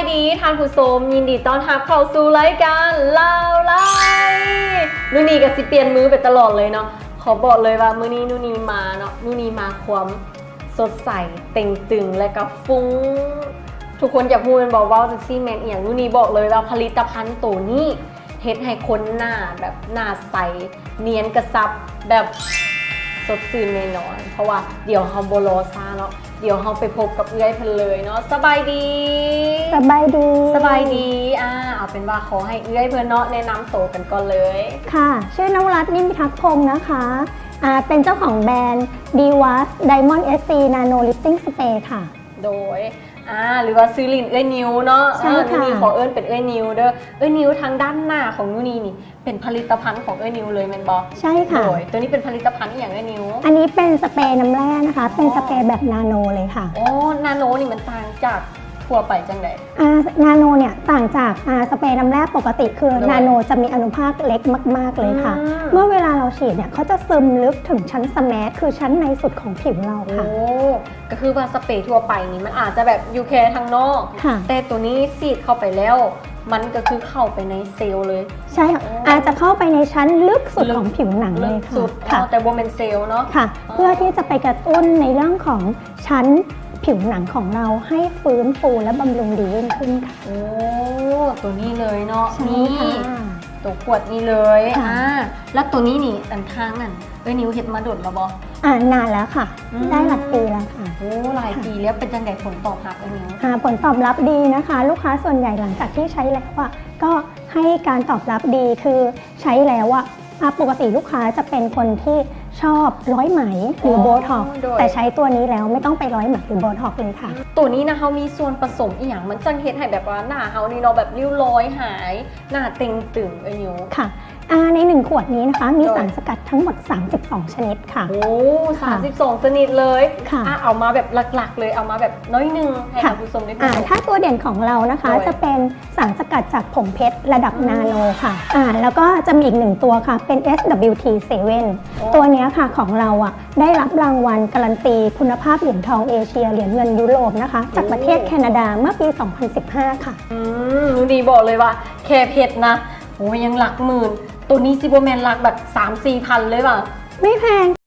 ສະບາຍດີທ່ານຜູ້ຊົມ, ຍິນດີຕ້ອນຮັບເຂົ້າສູ່ລາຍການລາວໄລ. ນູນີກໍຊິປ່ຽນມືໄປຕະຫຼອດເລີຍເນາະ. ຂໍບອກເລີຍວ່າມື້ນີ້ນູນີມາເນາະ, ນູນີມາຄວາມສົດໃສ, ເຕັງຕຶງ ແລະກໍຟຸ້ງ. ທຸກຄົນຢາກຮູ້ແມ່ນບໍ່ ເວົ້າຈັ່ງຊີ້ແມ່ນອີ່ຫຍັງ? ນູນີບອກເລີຍວ່າຜະລິດຕະພັນໂຕນີ້ ເຮັດໃຫ້ຄົນໜ້າແບບໜ້າໃສ, ນຽນກະຊັບ, ແບບສົດຊື່ນແນ່ນອນ. ເພາະວ່າດຽວເຮົາບໍ່ລໍຊ້າເນາະ, ດຽວເຮົາໄປພົບກັບເອື້ອຍເພິ່ນເລີຍເນາະ. ສະບາຍດີ. ສະບາຍດີ. ສະບາຍດີ. ອ່າ ເອົາເປັນວ່າຂໍໃຫ້ເອື້ອຍເພິ່ນເນາະ ແນະນຳໂຕກັນກ່ອນເລີຍ. ຄ່ະ, ຊື່ ນະວະລັດ ນິມພິທັກພົງ ນະຄະ. ອ່າ ເປັນເຈົ້າຂອງແບຣນ ດີວາສ ໄດມອນເອັສຊີ ນາໂນລິບຕິ້ງສະເປຣ ຄ່ະ. ໂດຍ ອ່າ ຫຼືວ່າຊື່ຫຼິ້ນເອື້ອຍນິວເນາະ. ໃຊ່ ເອີ ນູນີ ຂໍເອີ້ນເປັນເອື້ອຍນິວເດີ. ເອື້ອຍນິວ ທາງດ້ານໜ້າຂອງນູນີນີ້ ເປັນຜະລິດຕະພັນຂອງເອື້ອຍນິວເລີຍແມ່ນບໍ່? ໃຊ່ຄ່ະ. ໂດຍ ໂຕນີ້ເປັນຜະລິດຕະພັນອີ່ຫຍັງເອື້ອຍນິວ? ອັນນີ້ເປັນສະເປນ້ຳແຮ່ນະຄະ, ອໍ ເປັນສະເປແບບນາໂນເລີຍຄ່ະ. ອໍ ນາໂນນີ້ມັນຕ່າງຈາກທົ່ວໄປຈັ່ງໃດ? ອ່າ ນາໂນເນ່ຍຕ່າງຈາກ ອ່າ ສະເປນ້ຳແຮ່ປົກກະຕິ ຄື ໂດຍ ນາໂນຈະມີອະນຸພາກເລັກມາກໆເລີຍຄ່ະ. ອືມ ເມື່ອເວລາເຮົາສີດເນ່ຍ ເຂົາຈະຊຶມເລິກເຖິງຊັ້ນສະແມັດ ຄືຊັ້ນໃນສຸດຂອງຜິວເຮົາຄ່ະ. ໂອ້ ກໍຄືວ່າສະເປທົ່ວໄປນີ້ ມັນອາດຈະແບບຢູ່ແຄ່ທາງນອກ ຄ່ະ ແຕ່ໂຕນີ້ສີດເຂົ້າໄປແລ້ວ ມັນກໍຄືເຂົ້າໄປໃນເຊວເລີຍ. ໃຊ່ຄ່ະ. ອໍ ອາດຈະເຂົ້າໄປໃນຊັ້ນເລິກສຸດ ເລິກ ຂອງຜິວໜັງເລີຍຄ່ະ. ເລິກສຸດ. ຄ່ະ. ອໍ ແຕ່ບໍ່ແມ່ນເຊວເນາະ. ຄ່ະ. ອໍ ເພື່ອທີ່ຈະໄປກະຕຸ້ນໃນເລື່ອງຂອງຊັ້ນຜິວໜັງຂອງເຮົາໃຫ້ຟື້ນຟູ ແລະ ບຳລຸງດີຍິ່ງຂຶ້ນຄ່ະ. ໂອ້ ໂຕນີ້ເລີຍເນາະ. ໃຊ່ຄ່ະ. ນີ້ ໂຕຂວດນີ້ເລີຍ. ຄ່ະ. ອ່າ ແລ້ວໂຕນີ້ນີ້ ອັນທາງນັ້ນ ເອື້ອຍນິວເຮັດມາດົນແລ້ວບໍ່? ອ່າ ນານແລ້ວຄ່ະ. ອືມ ໄດ້ຫຼາຍປີແລ້ວຄ່ະ. ໂອ້ ຫຼາຍປີແລ້ວ. ເປັນຈັ່ງໃດຜົນຕອບຮັບເອື້ອຍນິວ? ອ່າ ຜົນຕອບຮັບດີນະຄະ. ລູກຄ້າສ່ວນໃຫຍ່ຫຼັງຈາກທີ່ໃຊ້ແລ້ວອະ ກໍໃຫ້ການຕອບຮັບດີ ຄືໃຊ້ແລ້ວອະ ອ່າ ປົກກະຕິລູກຄ້າຈະເປັນຄົນທີ່ຊອບຮ້ອຍໄໝ ຫຼື ອໍ ໂບທັອກ ໂດຍ ແຕ່ໃຊ້ຕົວນີ້ແລ້ວໄມ່ຕ້ອງໄປຮ້ອຍໄໝ ຫຼື ໂບທັອກເລີຍຄ່ະ. ອືມ ໂຕນີ້ນະ ເຮົາມີສ່ວນປະສົມອີ່ຫຍັງ ມັນຈັ່ງເຮັດໃຫ້ແບບວ່າໜ້າເຮົານີ້ເນາະ ແບບລິ້ວລອຍຫາຍ ໜ້າເຕັງຕຶງ ເອື້ອຍນິວ? ຄ່ະ. ອ່າ ໃນໜຶ່ງຂວດນີ້ນະຄະ ມີ ໂດຍ ສານສະກັດທັງໝົດສາມສິບສອງຊະນິດຄ່ະ. ໂອ້ ສາມສິບສອງຊະນິດເລີຍ. ຄ່ະ. ອ່າ ເອົາມາແບບຫຼັກໆເລີຍ ເອົາມາແບບໜ້ອຍໜຶ່ງໃຫ້ ຄ່ະ ທ່ານຜູ້ຊົມໄດ້ຮູ້. ອ່າ ຖ້າຕົວເດັ່ນຂອງເຮົານະຄະ ໂດຍ ຈະເປັນສານສະກັດຈາກຜົງເຜັດລະດັບ ອືມ ນາໂນຄ່ະ. ອ່າ ແລ້ວກໍຈະມີອີກໜຶ່ງຕົວຄ່ະ ເປັນ ເອສດັບເບິນຢູທີເຊເວັນ. ໂອ້ ຕົວເນີ້ຍຄ່ະ ຂອງເຮົາອະ ໄດ້ຮັບລາງວັນກາຣັນຕີຄຸນນະພາບຫຼຽນທອງເອເຊຍ, ຫຼຽນເງິນຢູໂຣບນະຄະ ຈາກປະເທດ ໂອ້ ແຄນາດາ ເມື່ອປີສອງພັນສິບຫ້າຄ່ະ. ອືມ ນູນີບອກເລີຍວ່າແຄ່ເຜັດນະ ໂອ້ຍ ຍັງຫຼັກໝື່ນ, ໂຕນີ້ຊິບໍ່ແມ່ນຫຼັກແບບສາມສີ່ພັນເລີຍຫວາ? ໄມ່ແພງ.